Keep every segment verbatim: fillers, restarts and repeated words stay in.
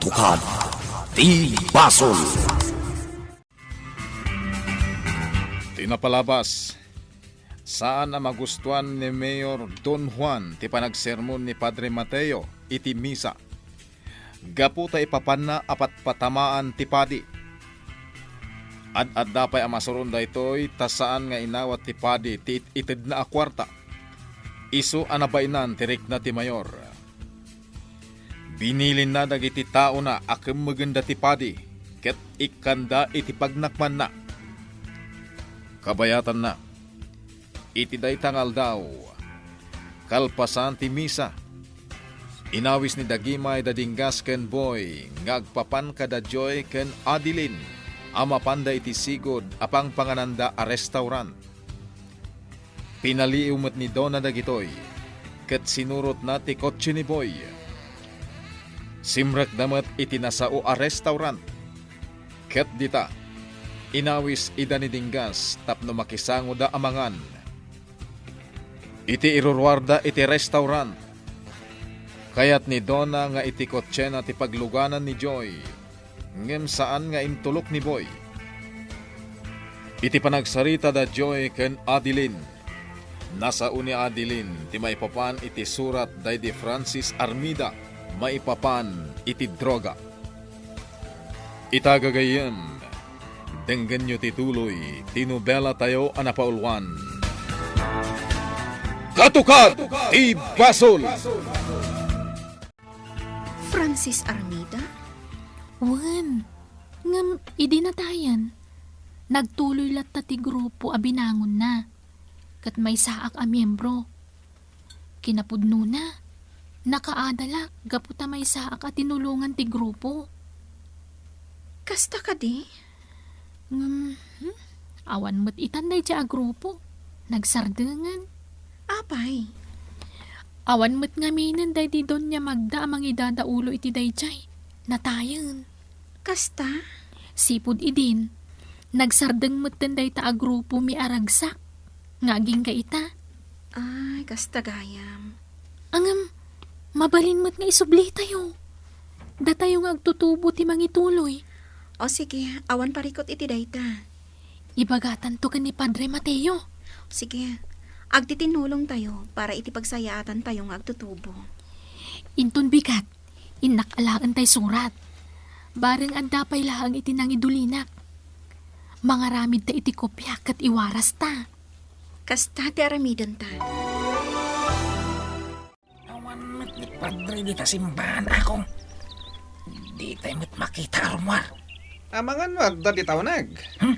Tukad ti basol. Ti napalabas, saan a magustuan ni Mayor Don Juan ti panagsermon ni Padre Mateo iti misa. Gapu ta ipapanna a patpatamaan ti padi. Ad-adda pay a masuron daytoy ta saan nga inawat ti padi ti it-itedna a kuarta. Isu a nabainan ti rikna ti mayor. Binilinna dagiti taona a kemmegenda ti padi ket ikkanda iti pagnakmanna. Kabayatanna, iti dayta nga aldaw, kalpasan ti misa, inawis ni Dagimay da Dingas ken Boy nga agpapan kada Joy ken Adeline a mapanda iti sigud a pangpangananda a restaurant. Pinaliiw met ni Dona dagitoy, ket sinurotna ti kotse ni Boy. Simrekda met iti nasao a restaurant, ket dita, inawis ida ni Dingas tapno makisangoda a mangan. Iti iruruarda iti restaurant, kayat ni Dona nga iti kotsena ti pagluganan ni Joy, ngem saan nga intulok ni Boy. Iti panagsarita da Joy ken Adeline, nasao ni Adeline ti maipapan iti surat daydi Francis Armida maipapan iti droga. Ita gagayyem, denggenyo ti tuloy ti nobela tayo a napauluan, Katukad ti Basol! Francis Armida? Wen, ngem idi natayen, nagtuloy latta ti grupo a binangonna, ket maysaak a miembro. Kinapudnona, nakaadalak gapu ta maysaak a tinulongan ti grupo. Kasta kadi? Ngem, hmm, awan met itan daydiay a grupo. Nagsardengen. Apay? Awan met ngaminen daydi Doña Magda a mangidadaulo iti daydiay. Natayen. Kasta? Sipud idin, nagsardeng metten dayta a grupomi a ragsak nga agingga ita. Ay, kasta gayam. Ngem, mabalin met nga isublitayo. Datayo nga agtutubo ti mangituloy. O sige, awan parikut iti dayta. Ibagatanto ken ni Padre Mateo. Sige, agtitinulongtayo para iti pagsayaatantayo nga agtutubo. Inton bigat, innak alaen tay surat. Bareng adda pay laeng iti nangidulinak. Mangaramidta iti kopia ket iwarasta. Kasta ti aramidenta. Awan met ni Padre dita simbahan, Akong. Ditay met makita a rummuar. Amangan no adda ti tawnag. Hmm?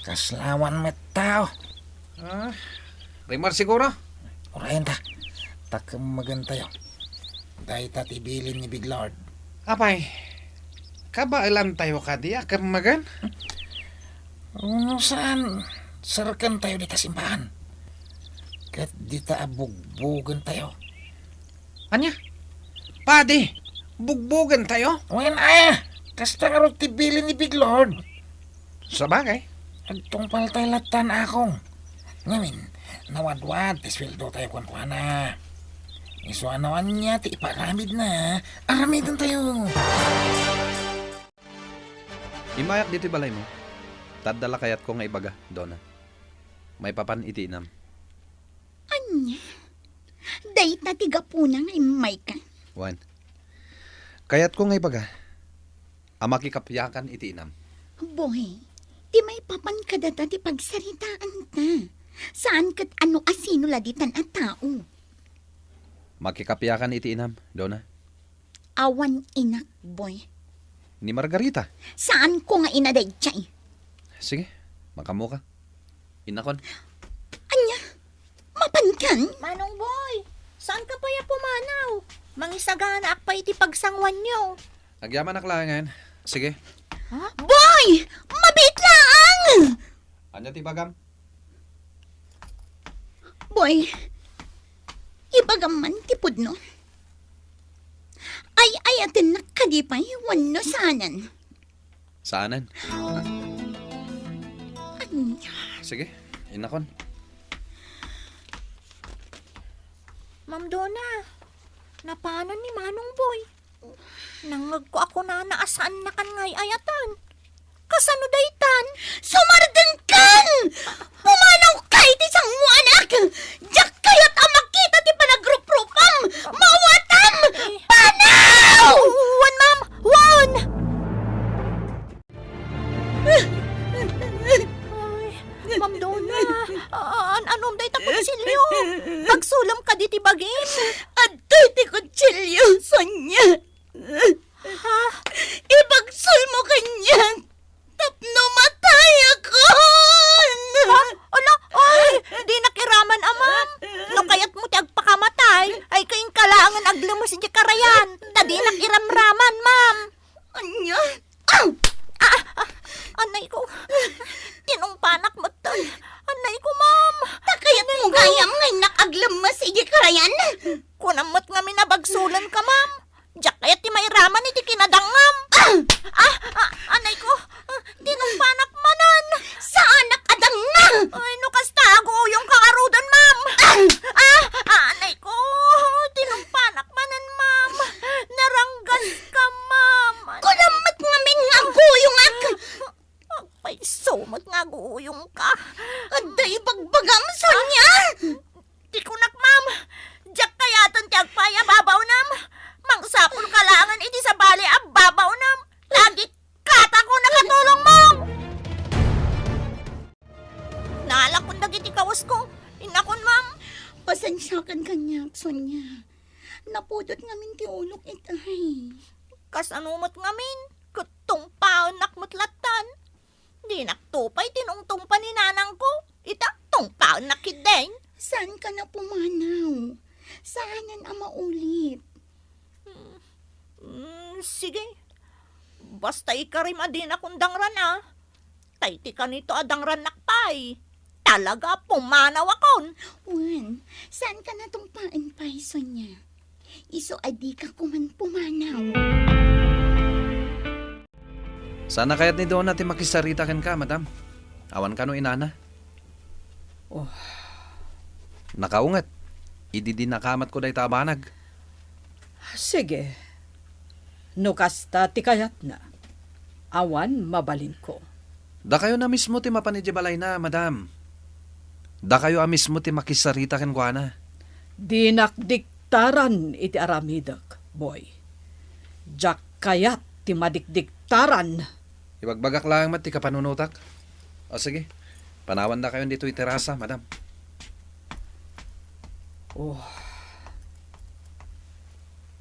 Kasla awan met tao. Ah, rimmuar siguro? Urayen ta. Ta kemmegen tayo. Dayta ti bilin ni Big Lord. Apay, kabaelan tayo kadi a kemmegen? Wenno saan, serken tayo dita simbahan. Ket dita a bugbogen tayo. Ania? Padi, bugbogen tayo? Wen, aya, kasta ngarud ti bilin ni Big Lord. Sabagay. Agtungpal tayo lattan, Akong. Ngamin, nawadwad ti sueldo tayo kuankuana. Isu a no ania ti iparamidna, aramiden tayo. Immayak ditoy balaymo. Ta adda la kayatko nga ibaga, Dona. Maipapan iti inam. Ania? Dayta ti gapuna nga immayka? Wen. Kayatko nga ibaga a makikapiakan iti inam. Boy, ti maipapan kadata ti pagsaritaanta. Saan ket no asino la ditan a tao. Makikapiakan iti inam, Dona. Awan inak, Boy. Ni Margarita? Saanko nga ina daydiay. Sige, makaammoka. Innakon. Ania? Mapankan? Manong Boy, saanka pay a pumanaw? Mangisaganaak pay iti pagsanguanyo. Agyamanak laengen. Sige. Ha? Boy! Mabiit laeng! Ania ti ibagam? Boy, ibagam man ti pudno. Ay-ayatennak kadi pay wenno saanen? Saanen. Ania? Sige, innakon. Ma'am Dona, napanon ni Manong Boy. Nangngegko a kunana a saannakan nga ay-ayatan. Kasano daytan? Sumardengkan! Pumanawka iti sangoanak! Diak kayat a makita ti panagruprupam! Mawatam! Eh. Panaw! Wen, ma'am! Wen! Ay, Ma'am Donna, an-anom dayta kutsilio? Pagsulam kadi ti bagim? Adtoy ti kutsilio, Sonia. Ha? Ipagsulmo kaniak tapno matayakon! Ha? Ala, oy, dinak iraman a, ma'am. No kayatmo ti agpakamatay, ay kainka laengen aglemes idiay karayan, ta dinak iramraman, ma'am. Ania? Ah! Ah! Ah! Anay ko. Tinungpanak metten. Anay ko, ma'am. Ta kayatmo gayam nga innak aglemes idiay karayan? Kunam met ngamin a bagsulenka, ma'am. Diak kayat ti mairaman iti kinadangngam. Ah! Ah! Ah! Anay ko. Ah, tinungpanak manen. Saanak a dangnga! Ay, no kasta, aguuyongka ngaruden, ma'am. Ah! Ah! Ah, anay ko. Tinungpanak manen, ma'am. Naranggaska, ma'am. Kunam met ngamin nga aguyongak. Agpayso met nga aguyongka. Adda ibagbagam, Sonia! Ti kunak, ma'am, diak kayaten ti agpayababawnem. Mangsapulka laengen iti sabali a babawnem. Lagi kata ko nakatulong mo! Naalakon dagiti kawasko. Innakon, ma'am. Pasensiakan kaniak, Sonia. Napudot ngamin ti ulok itay. Kasano met ngamin? Ket tungpaennak met lattan. Dinak to pay tinungtungpa ni nanangko. Ita, tungpaennak ketdin. Saanka a pumanaw? Saanen a maulit. Mm, mm, sige. Basta ikarim a dinak dangran a. Ta iti kanito a dangrannak pay, talaga pumanawakon. Wen, saanka a tungpaen pay, Sonia? Isu a dika koma pumanaw. Saan a kayat ni Donna ti makisarita kenka, madam? Awan kano inana? Oh. Nakaunget. Idi dinakamatko dayta a banag. Sige. No kasta ti kayatna, awan mabalinko. Dakayo a mismo ti mapan idiay balayna, madam. Dakayo a mismo ti makisarita kenkuana. Dinak diktaran iti aramidek, boy. Diak kayat ti madikdiktaran. Ibagbagak laeng met ti kapanunotak. O, sige. Panawandakayon ditoy terasa, madam. Oh.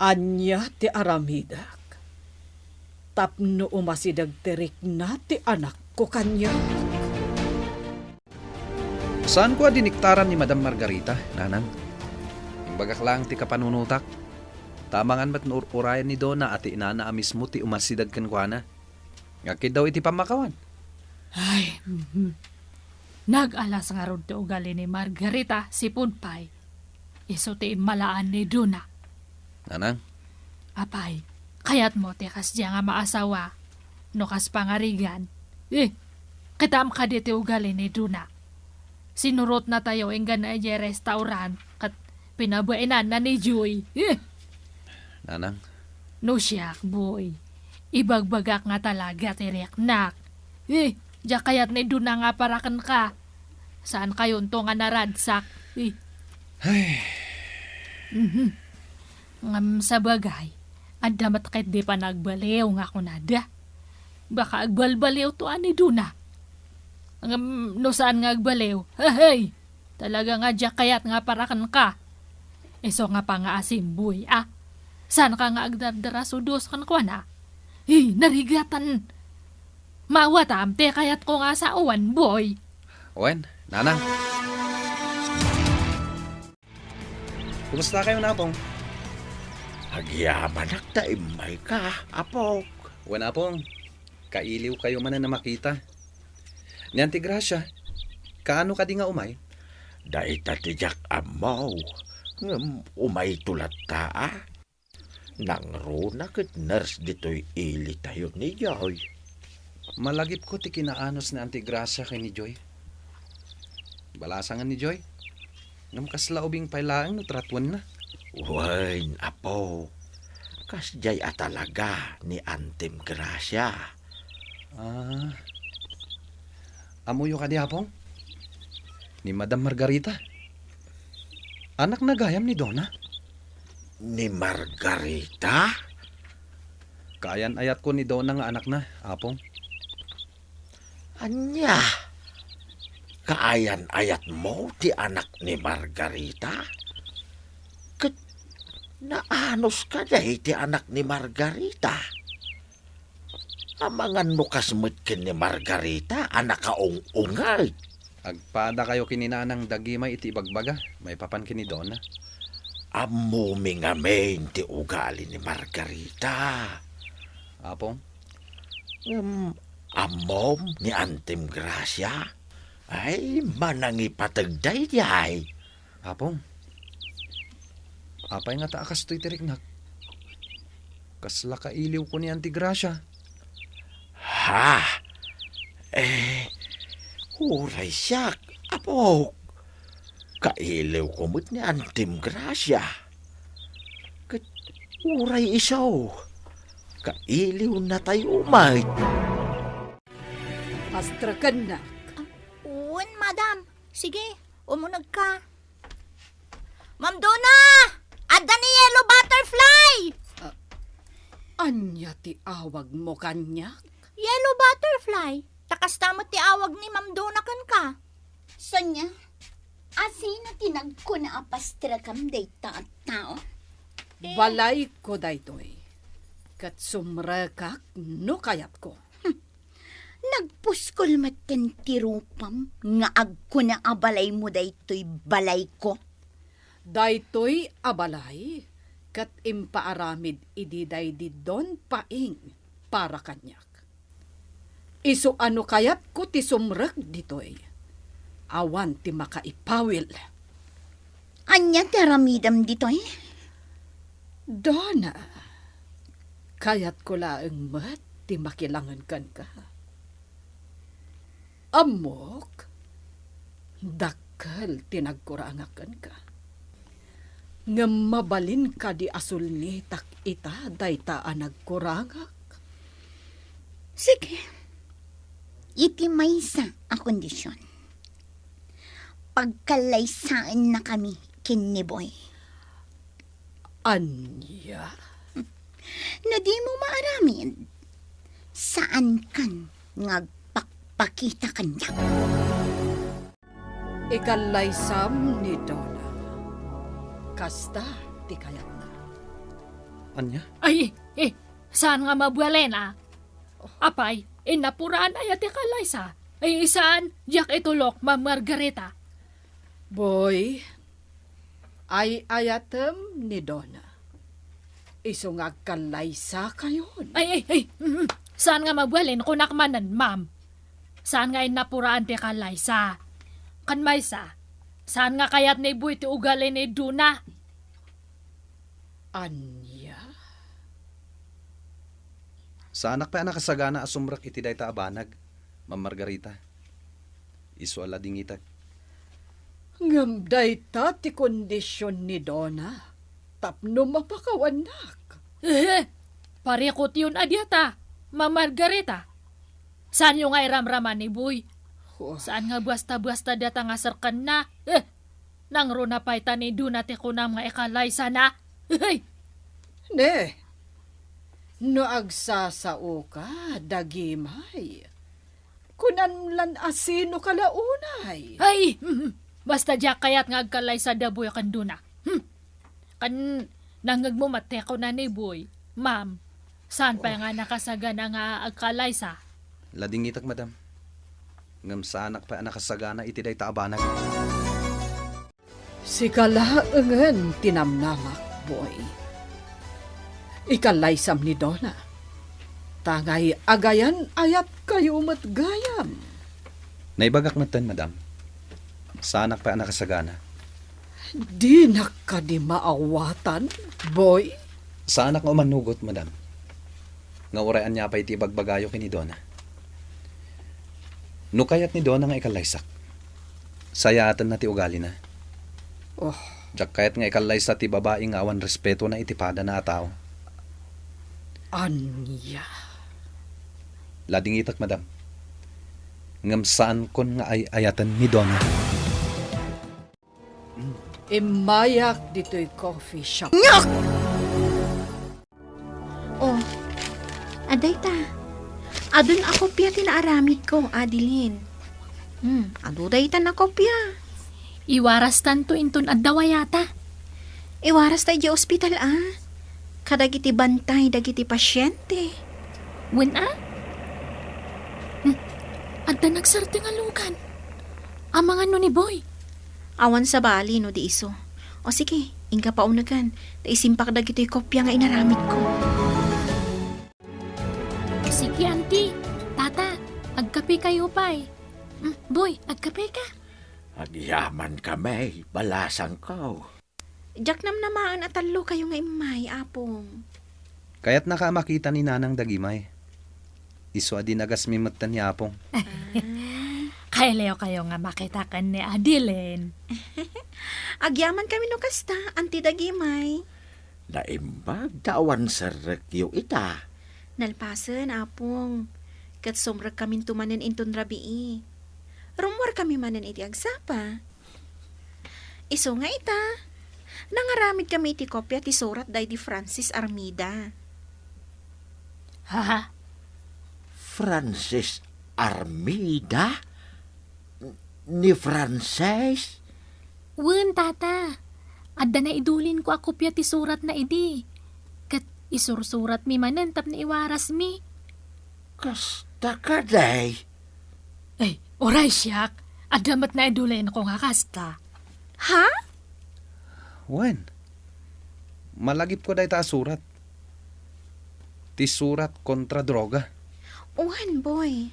Ania ti aramidek tapno umasideg ti rikna ti anakko kaniak? Saanko a diniktaran ni Madam Margarita, nanang. Imbagak laeng ti kapanunotak. Ta amangan met no ur-urayen ni Donna a ti inana a mismo ti umasideg kenkuana. Nga kiddaw iti pammakawan. Ay, mhm. Nag-alas ngarud ti ugali ni Margarita, sipud pay isu ti immalaan ni Donna. Nanang? Apay, kayatmo ti kasdiay nga maasawa, no kas pangarigan? Eh, kitaem kadi ti ugali ni Donna. Sinurotnatayo inggana idiay restaurant ket pinabainanna ni Joy. Eh! Nanang? No siak, boy, ibagbagak nga talaga ti riknak. Eh, diak kayat ni Donna nga aparakenka. Saankayonto nga naragsak. Eh. Ay. Mhm. Ngem sabagay, adda met ketdi panagbaliw nga kunada. Baka agbalbaliwto a ni Donna. Ngem no saan nga agbaliw, hehey! Talaga nga diak kayat nga aparakenka. Isu nga pangaasim, boy, a. Saanka nga agdardarasudos kenkuana? Hey, narigatan! Mawatam ti kayatko nga asawan, boy. Wen, nanang. Kumusta kayo, Napong? Agyamanak ta immayka, Apok. Wen, Apong. Kailiw kayo manen a makita. Ni Auntie Gracia, kaano kadi nga umay? Dayta ti diak ammo. Ngem umayto latta, a. Nangruna ket nurse ditoy ilitayo ni Joy. Malagipko ti kinaanus ni Auntie Gracia ken ni Joy. Balasangen ni Joy. Ngem kasla ubing pay laeng no tratuenna. Wen, Apo. Kasdiay a talaga ni Antim Gracia. Ah, ammoyo kadi, Apong? Ni Madam Margarita? Anakna gayam ni Dona? Ni Margarita? Kaayan-ayatko ni Dona nga anakna, Apong. Ania? Kaayan-ayatmo ti anak ni Margarita? Ket naanus kadi ti anak ni Margarita? Amangan no kas met ken ni Margarita a nakaung-unget. Agpadakayo ken ni Nanang Dagimay iti ibagbaga maipapan ken ni Dona. Ammomi ngamin ti ugali ni Margarita. Apong? Ngem ammom ni Antim Gracia? Ay, manangipateg daydiay. Apong, apay ngata a kastoy ti riknak? Kasla kailiwko ni Anti Gracia. Ha? Eh, uray siak, apok. Kailiwko met ni Antim Gracia. Ket uray isu, kailiwnatayo met. Pastrekennak. Ah, wen, madam. Sige, umunegka. Ma'am Dona! Adda ni yellow butterfly! Ah, ania ti awagmo kaniak? Yellow butterfly. Ta kasta met ti awag ni Ma'am Dona kenka. Sonia, asino ti nagkuna a pastrekam dayta a tao? Eh. Balayko daytoy. Ket sumrekak no kayatko. Nagpuskol met ken ti rupam nga agkuna a balaymo daytoy balayko? Daytoy a balay ket impaaramid idi daydi Don Paing para kaniak. Isu a no kayatko ti sumrek ditoy, awan ti makaipawil. Ania ti aramidem ditoy? Dona, kayatko laeng met ti makilangen kenka. Ammok, dakkel ti nagkurangak kenka. Ngem mabalin kadi a sulnitak ita dayta a nagkurangak? Sige. Iti maysa a kondisyon. Pagkallaysaennakami ken ni Boy. Ania? No dimo maaramid, saankan nga agpakpakita kaniak. Ikallaysam ni Dona. Kasta ti kayatna. Ania? Ay, eh, saan nga mabualin, a? Apay, innapuraan aya ti kallaysa? Ay, saan, diak itulok, Ma'am Margarita. Boy, ay-ayatem ni Dona. Isu nga agkallaysakayon. Ay, ay, ay, mm, saan nga mabalin, kunak manen, ma'am. Saan nga innapuraan ti kallaysa? Ken maysa, saan nga kayat ni Boy ti ugali ni Dona? Ania? Saanak pay a nakasagana a sumrek iti dayta a banag, Ma'am Margarita. Isu a ladingitek. Ngem dayta ti kondisyon ni Dona tapno mapakawannak. Eh, parikutyon a diata, Ma'am Margarita. Saanyo nga iramrama ni Boy? Oh. Saan nga basta-basta data nga serkanna? Eh, nangruna pay ta ni Dona ti kunam nga ikalaysana? Hey! Ne, no agsasaoka, dagimay. Kunam lan a sino ka la unay. Ay, mhm. Basta diak kayat nga agkalaysa da Boy ken Dona. Hmm. Kan nangngegmo met ti kuna ni Boy, ma'am, saan pay nga nakasagana nga agkalaysa? Ladingitek, madam. Ngem saanak pay a nakasagana iti dayta a banag. Sika laengen ti namnamak, Boy. Ikalaysam ni Dona. Tangay agayan-ayatkayo met gayam. Naibagak metten, madam. Saanak pay a nakasagana. Dinak kadi maawatan, Boy? Saanak nga umanugot, madam. Nga uray ania pay ti ibagbagayo ken ni Dona. No kayat ni Dona nga ikallaysak, sayaatenna ti ugalina. Oh. Diak kayat nga ikallaysa ti babai nga awan respetona iti padana a tao. Ania? Ladingitek, madam. Ngem saankon nga ay-ayaten ni Donna. Immayak ditoy coffee shop. Nyak! Oh, adda ita. Adun a kopia ti naaramidko, Adeline. Hmm, adu dayta a kopia. Iwarastanto inton adda wayata. Iwarasta idiay ospital, a. Kadagiti bantay dagiti pasiente. Wen, a? Hmm, adda nagsarte nga lugan. Amangan no ni Boy. Awan sabali no di isu. O sige, inka paunegen, ta isimpakda dagitoy kopia nga inaramidko. Sige, Auntie. Tata, agkapekayo pay. Mm, Boy, agkapeka? Agyamankami, balasangko. Diak namnamaen a tallokayo nga immay, Apong. Kayatnaka a makita ni Nanang dagimay. Isu a dinagasmi metten ni Apong. Ah. Kaylawkayo nga makita ken ni Adeline. Agyamankami no kasta, Auntie dagimay. Naimbag ta awan serrekyo ita. Nalpasen, Apong. Ket sumrekkaminto manen inton rabii. Rummuarkami manen iti agsapa. Isu nga ita, nangaramidkami iti kopia ti surat daydi Francis Armida. Ha? Francis Armida? Ni Francis? Wen, Tata. Adda naidulinko a kopia ti suratna idi. Ket isursuratmi manen tapno iwarasmi. Kasta kadi? Ay, uray siak. Adda met naidulinko nga kasta. Ha? Wen, malagipko dayta a surat. Ti surat kontra droga. Wen, Boy.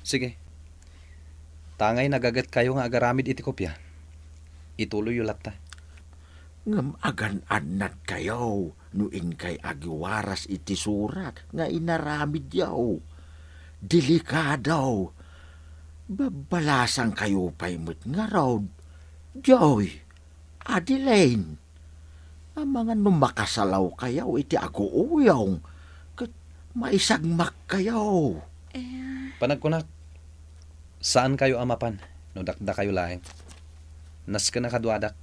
Sige. Tangay nagagetkayo nga agaramid iti kopia, ituloyyo latta. Ngem agan-annadkayo no inkay agiwaras iti surat nga inaramidyo. Delikado. Babbalasangkayo pay met ngarud. Joy, Adeline, amangan no makasalawkayo iti aguuyong ket maisagmakkayo. Eh. Panagkunak, saankayo a mapan no dakdakayo laeng. Nasken a kaduadak.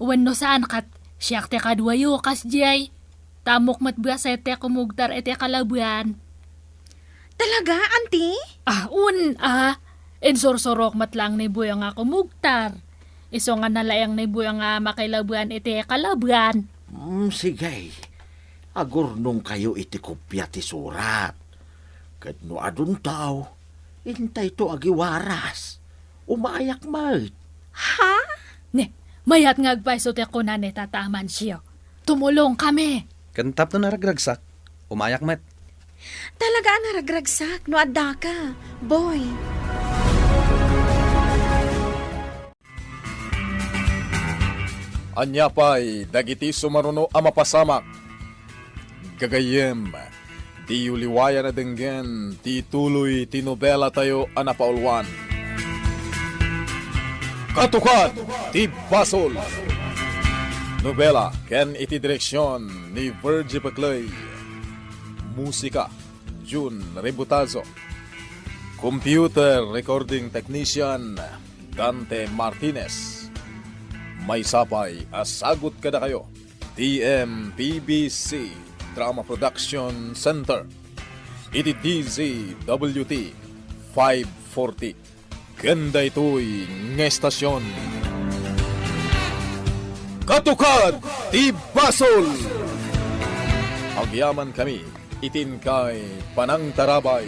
Wenno saan ket siak ti kaduayo, kasdiay. Ta ammok met a saan ti kumugtar iti kalabuan. Talaga, Auntie? Ah, wen, a. Insursurok met laeng ni Boy nga kumugtar. Isu nga nalaing ni Boy nga makilabuan iti kalabuan. Mm, sige. Agurnongkayo iti kopia ti surat. Ket no adunto, intayto agiwaras. Umayak met. Ha? Ne, mayat nga agpayso ti kuna ni Tata Amancio. Tumulongkami. Ken tapno naragragsak, umayak met. Talaga a naragragsak no addaka, Boy. Ania pay dagiti sumaruno a mapasamak? Gagayyem, diyo liwayan a denggen ti tuloy ti nobelatayo a napauluan, Katukad ti Basol. Nobela ken iti direksion ni Virgie Peclay. Musika, Jun Rebutazo. Computer recording technician, Dante Martinez. Maysa pay a sagut kadakayo ti M P B C Drama Production Center iti D Z W T five forty. Ken daytoy nga estasion, Katukad ti Basol. Agyamankami iti inkay panangtarabay.